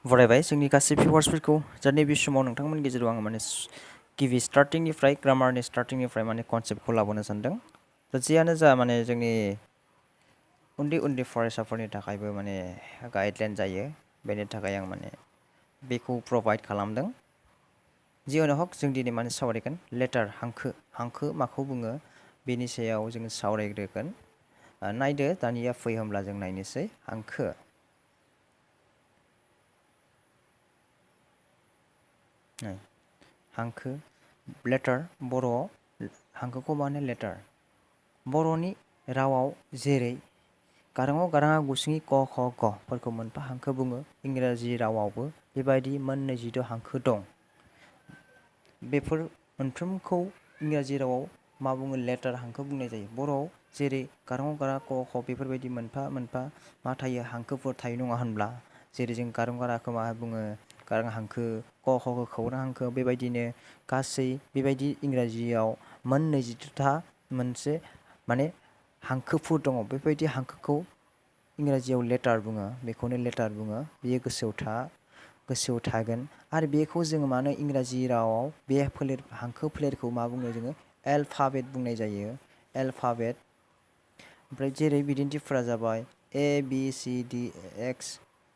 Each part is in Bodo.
बरायबाय जोंनि गासै भिउवार्सफोरखौ दा नैबे समाव नोंथांमोननि गेजेराव आङो माने गिबि स्टार्टिंनिफ्राय ग्रामारनि स्टार्टिंनिफ्राय माने कनसेप्टखौ लाबोनो सानदों। दा जियानो जा माने जोंनि उन्दै उन्दै फरायसाफोरनि थाखायबो माने गाइडलाइन जायो। बेनि थाखाय आं माने बेखौ प्रभाइड खालामदों। जियानो हक जों दिनै माने सावरायगोन लेटार हांखो माखौ बुङो बेनि सायाव जों सावरायग्रोगोन। नायदो दानिया फै होमब्ला जों नायनोसै हांखो। हांखो लेटार बर'आव हांखोखौ माने लेटार बर'नि रावाव जेरै गाराङाव गाराङा गुसुङि क ख ग फोरखौ मोनफा हांखो बुङो। इंराजि रावावबो बेबायदि मोन 22 हांखो दं। बेफोर मोनफ्रोमखौ इंराजि रावाव मा बुङो लेटार हांखो बुंनाय जायो। बर'आव जेरै गाराङाव गारां क ख बेफोरबायदि मोनफा मोनफा मा थायो हांखोफोर थायो नङा होनब्ला। जेरै जों गारां गाराखौ मा बुङो गारां हांखो, क खखौ खौरां हांखो, बेबायदिनो गासै बेबायदि इंराजियाव मोन 22था मोनसे माने हांखोफोर दङ। बेबायदि हांखोखौ इंराजियाव लेटार बुङो। बेखौनो लेटार बुङो। बेयो गोसोआव थागोन आरो बेखौ जोङो मानो इंराजि रावाव बे हांखो फोलेरखौ मा बुङो जोङो एलफाबेट बुंनाय जायो। एलफाबेट ओमफ्राय जेरै बिदिन्थिफोरा जाबाय A B C D X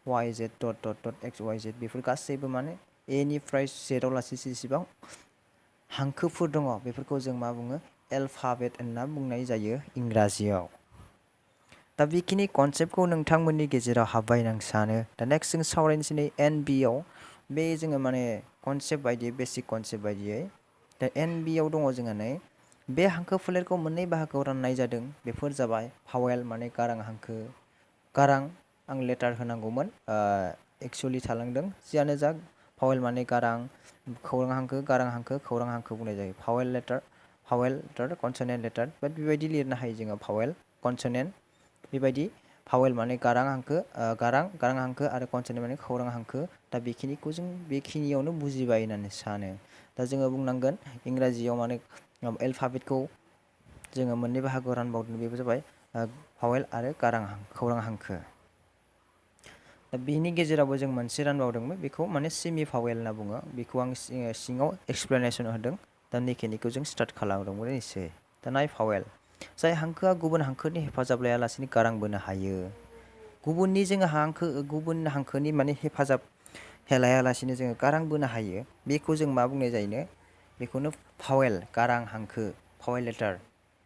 Y Z dot dot dot X Y Z बेफोर गासैबो माने ए निफ्राय जेडआव लासै जेसेबां हांखोफोर दङ बेफोरखौ जों मा बुङो एलफाबेट होनना बुंनाय जायो इंराजियाव। दा बेखिनि कनसेप्टखौ नोंथांमोननि गेजेराव हाब्बाय होनना आं सानो। दा नेक्स्ट जों सावरायनोसै नै एन बि आव बे जोङो माने कनसेप्ट बायदियै बेसिक कनसेप्ट बायदियै दा एन बि आव दङ जोंहा नै बे हांखो फोलेरखौ मोननै बाहागोआव राननाय जादों। बेफोर जाबाय भावेल माने गारां हांखो, गारां आं लेटार होनांगौमोन एक्सुवेलि थालांदों। जियानो जा भावेल माने गारां, खौरां हांखो, गारां हांखो, खौरां हांखो बुंनाय जायो। भावेल लेटार कनसोनेन्ट लेटार बाट बेबायदि लिरनो हायो जोङो भावेल कनसोनेन्ट बेबायदि भावेल माने गारां हांखो, गारां हांखो आरो कनसोनेन्ट माने खौरां हांखो। दा बेखिनिखौ जों बेखिनियावनो बुजिबाय होननानै सानो। दा जोङो बुंनांगोन इंराजियाव माने एलफाबेटखौ जोङो मोननै बाहागोआव रानबावदों। बेबो जाबाय भावेल आरो खौरां हांखो। दा बेनि गेजेरावबो जों मोनसे रानबावदोंमोन बेखौ माने सेमि भावेल होनना बुङो। बेखौ आं सिङाव एक्सप्लेनेसन होदों। दा नेखेनिखौ जों स्टार्ट खालामदोंमोन एसे। दा नाय भावेल जाय हांखोआ गुबुन हांखोनि हेफाजाब लायालासेनो गारां बोनो हायो। गुबुन हांखोनि माने हेफाजाब लायालासेनो जोङो गारां बोनो हायो। बेखौ जों मा बुंनाय जायोनो बेखौनो भावेल गारां हांखो भावेल लेटार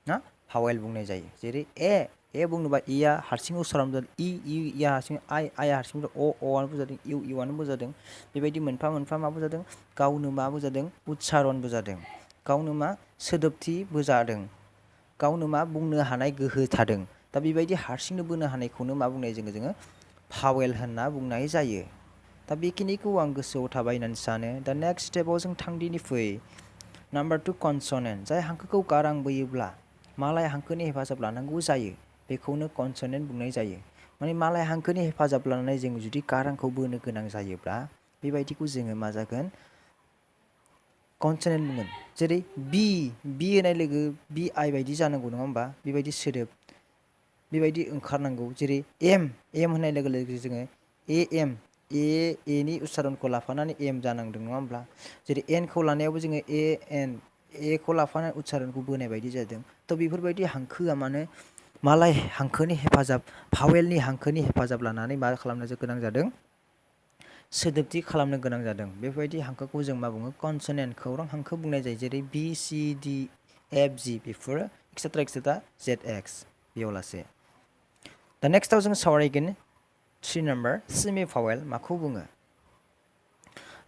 ना भावेल बुंनाय जायो। जेरै ए बुंनोबा इया हारसिं उच्चारण जादों इया हारसिं आइआ हारसिं अ आनो बुजादों इउ आनो बुजादों। बेबायदि मोनफा मोनफा मा बुजादों गावनो मा बुजादों उच्चारण बुजादों। गावनो मा सोदोबथि बुजादों। गावनो मा बुंनो हानाय गोहो थादों। दा बेबायदि हारसिंनो बोनो हानायखौनो मा बुंनाय जोङो भावेल होनना बुंनाय जायो। दा बेखिनिखौ आं गोसोआव थाबाय होननानै सानो। दा नेक्स्ट स्टेपाव जों थांदिनि फै नाम्बार 2 कनसोनेन्ट जाय हांखोखौ गारां बोयोब्ला मालाय हांखोनि हेफाजाब लानांगौ जायो बेखौनो कनसोनेन्ट बुंनाय जायो। माने मालाय हांखोनि हेफाजाब लानानै जों जुदि गारांखौ बोनो गोनां जायोब्ला बेबायदिखौ जोङो मा जागोन कनसोनेन्ट बुंगोन। जेरै बि होनाय लोगो बि आइ बायदि जानांगौ नङा होमबा बेबायदि सोदोब बेबायदि ओंखारनांगौ। जेरै एम होननाय लोगो लोगो जोङो एनि उच्चारणखौ लाफानानै एम जानांदों नङा होमब्ला। जेरै एनखौ लानायावबो जोङो एखौ लाफानानै उच्चारणखौ बोनाय बायदि जादों। थ' बेफोरबायदि हांखोआ माने मालाय हांखोनि हेफाजाब भावेलनि हांखोनि हेफाजाब लानानै मा खालामनो गोनां जादों सोदोबथि खालामनो गोनां जादों। बेफोरबायदि हांखोखौ जों मा बुङो कनसोनेन्ट खौरां हांखो बुंनाय जायो। जेरै बि सि डि एफ जि बेफोरो एक्सेट्रा जेड एक्स बेयाव लासे। दा नेक्स्टआव जों सावरायगोन 3 नाम्बार सेमि भावेल माखौ बुङो।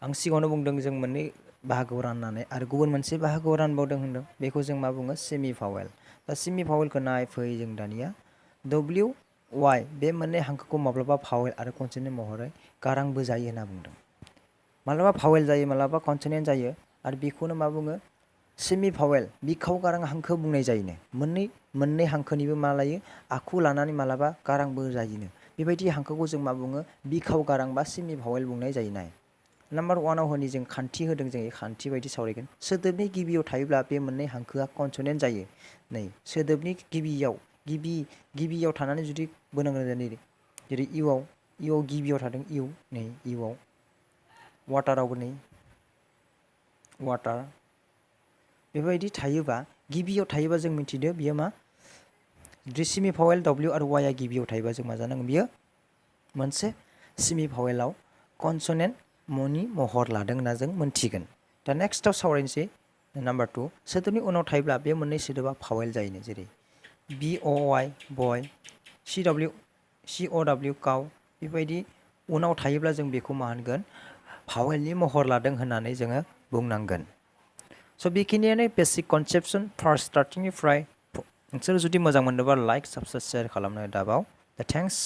आं सिगाङावनो बुंदों जों मोननै बाहागोआव राननानै आरो गुबुन मोनसे बाहागोआव रानबावदों होनदों। बेखौ जों मा बुङो सेमि भावेल। दा सेमि भावेलखौ नायफै जों दानिया डब्लिउ वाइ बे मोननै हांखोखौ माब्लाबा भावेल आरो कनसोनेन्ट महरै गारांबो जायो होनना बुंदों। माब्लाबा भावेल जायो माब्लाबा कनसोनेन्ट जायो आरो बेखौनो मा बुङो सेमि भावेल बिखाव गारां हांखो बुंनाय जायोनो। मोननै हांखोनिबो मा लायो आखु लानानै मालाबा गारांबो जायोनो। बेबायदि हांखोखौ जों मा बुङो बिखाव गारां बा सेमि भावेल बुंनाय जायो। नाय नाम्बार 1आव होनि जों खान्थि होदों। जों खान्थि बायदि सावरायगोन। सोदोबनि गिबियाव थायोब्ला बे मोननै हांखोआ कनसोनेन्ट जायो। नै सोदोबनि गिबियाव थानानै जुदि बोनांगौ जायो जेरै इउआव इउआव गिबियाव थादों इउ नै इउआव वाटारावबो नै वाटार बेबायदि थायोबा गिबियाव थायोबा जों मिथिदो बियो मा जुदि सेमि भावेल डब्लिउ आरो वाइआ गिबियाव थायोबा जों मा जानांगोन बियो मोनसे सेमि भावेलाव कनसनेन्ट मनि महर लादों होनना जों मोनथिगोन। दा नेक्स्टआव सावरायनोसै नाम्बार 2 सोदोबनि उनाव थायोब्ला बे मोननै सोदोबा भावेल जायोनो जेरै बि अ वाइ बय सि अ डब्लिउ काउ बेबायदि उनाव थायोब्ला जों बेखौ मा होनगोन भावेलनि महर लादों होननानै जोङो बुंनांगोन। स' बेखिनियानो बेसिक कनसेप्सन फार्स्ट स्टार्टिंनिफ्राय नोंसोर जुदि मोजां मोनदोंबा लाइक साबस्क्राइब शेयार खालामनो दाबाव। दा थेंक्स